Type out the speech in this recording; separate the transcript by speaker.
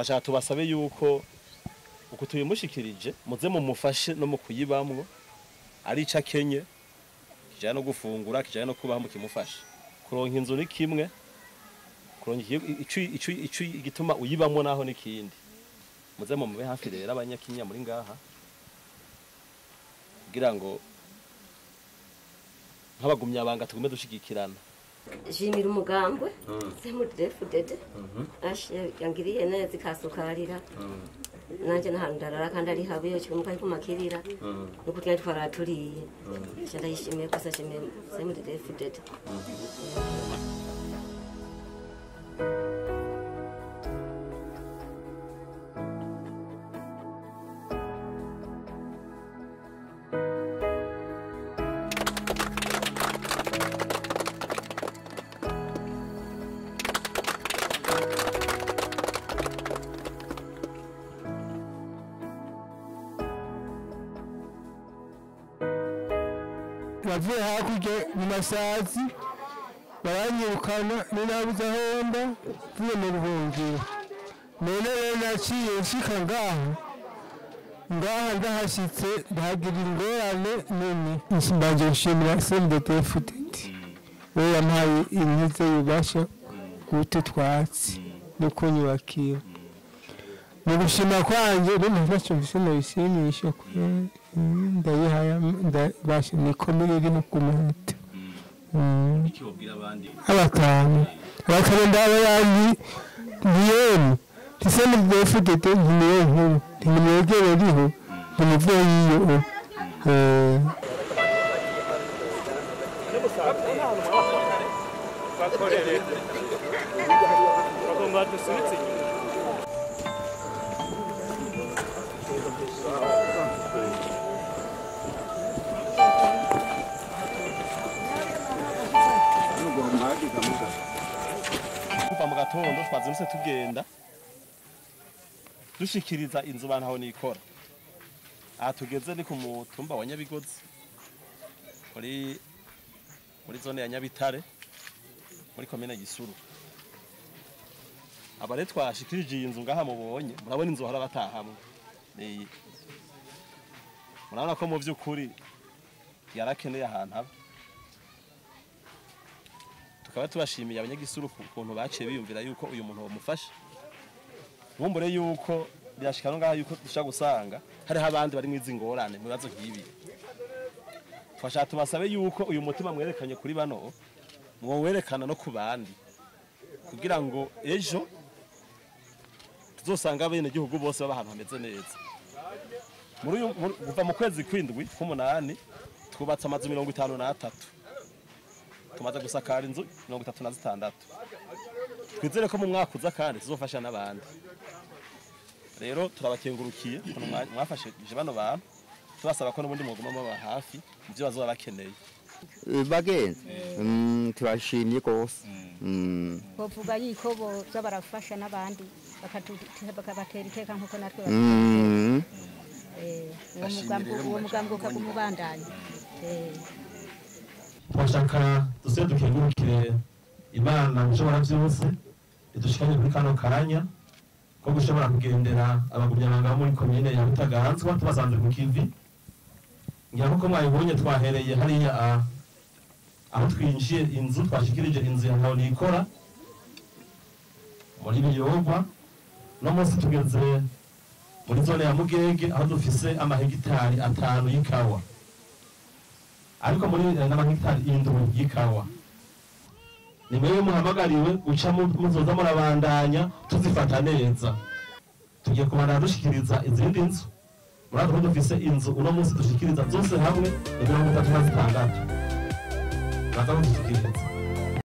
Speaker 1: Twashaka tubasabe yuko uko tuyimushikirije muze mumufashe no mu kuyibamwo, ari ico akenye kijanye no gufungura, kijanye no kubaho, mukimufashe. Kuronka inzu ni kimwe, kuronka ico igituma uyibamwo naho ni kindi. Muze mumube hafi rero abanyakinya muri ngaha, kugira ngo nk'abagumya banga tugume dushigikirana.
Speaker 2: Shimira umugambwe CNDD-FDD yangiriye neza ikasukarira, nanje nahantu ndarara kandi ari habi, yo kimuka kumakirira nuko twari twaraturiye. Ndayishimiye gusa, nshimiye CNDD-FDD.
Speaker 3: Navuye hakurya mu masazi baranyirukana, ninabuze aho mba, mvuye mu buhungiro. None rero naciye nshika ngaha, ndahashitse ndahagira ingorane nini. Mbanje gushimira CNDD-FDD we yampaye inkize yubasha guta utwatsi no kunyubakira. Mu gushima kwanje rero ntacyo mfise nobishimisha, ndayihaye ndabasha nikomere iri no kumuhita.
Speaker 1: Iki wobwira abandi?
Speaker 3: Abatanu abakare ndaba yandi ntiyemwe CNDD-FDD ntiniyo nkuru, ntimwegere riho, ntimuve yiyo.
Speaker 4: Bagomba dusubitse inyuma.
Speaker 1: Kuva mu gatondo twazindutse tugenda dushikiriza inzu bantu aho nikora. Aha tugeze ni ku mutumba wa Nyabigozi, muri zone ya Nyabitare, muri komine Gisuru. Aba rero twashikirije iyi nzu ngaha mubonye, murabona inzu hari abatahamwe. Ni murabona ko mu vy'ukuri yarakeneye ahantu haba. Tukaba tubashimiye abanyagisuru ukuntu baciye biyumvira yuko uyu muntu bamufasha. Nkumbure yuko birashika no ngaha yuko dushaka gusanga hariho abandi bari mwizi ngorane mu bibazo nk'ibi. Twashaka tubasabe yuko uyu mutima mwerekanye kuri bano mwowerekana no ku bandi, kugira ngo ejo tuzosanga bene gihugu bose baba ahantu hameze neza. Muri uyu kuva mu kwezi kwindwi k'umunani twubatse amazu 53, tumaze gusakara inzu 36. Twizere ko mu mwaka uza kandi tuzofasha n'abandi. Rero turabakengurukiye ukuntu mwafashije bano bantu, tubasaba ko n'ubundi mwoguma muba hafi mu byo bazoba bakeneye.
Speaker 5: Bagenzi, turashimye rwose.
Speaker 6: Bovuga yuko boza barafasha n'abandi, bakabatera iteka nkuko natwe uwo mugambi ukaguma.
Speaker 1: Twashaka dusubire dukengurukire Imana mushobora byose idushikanye kuri kano kanya ko gushobora kugendera abagumyabanga bo muri komine ya Butaganzwa tubasanze ku kivi. Ngira nkuko mwabibonye twahereye hariya aho twinjiye inzu, twashikirije inzu ya Ntahonikora muri Biyogwa. No munsi tugeze muri zone ya Mugege aho dufise amahegitari 5 y'ikawa, ariko muri n'amahegitari 7 y'ikawa. Ni mwewe muhamagariwe guca muzoza murabandanya tuzifata neza. Tugiye kubandanya dushikiriza izindi nzu. Murazi ko dufise inzu uno munsi dushikiriza zose hamwe ni 36. Baza kudushikiriza.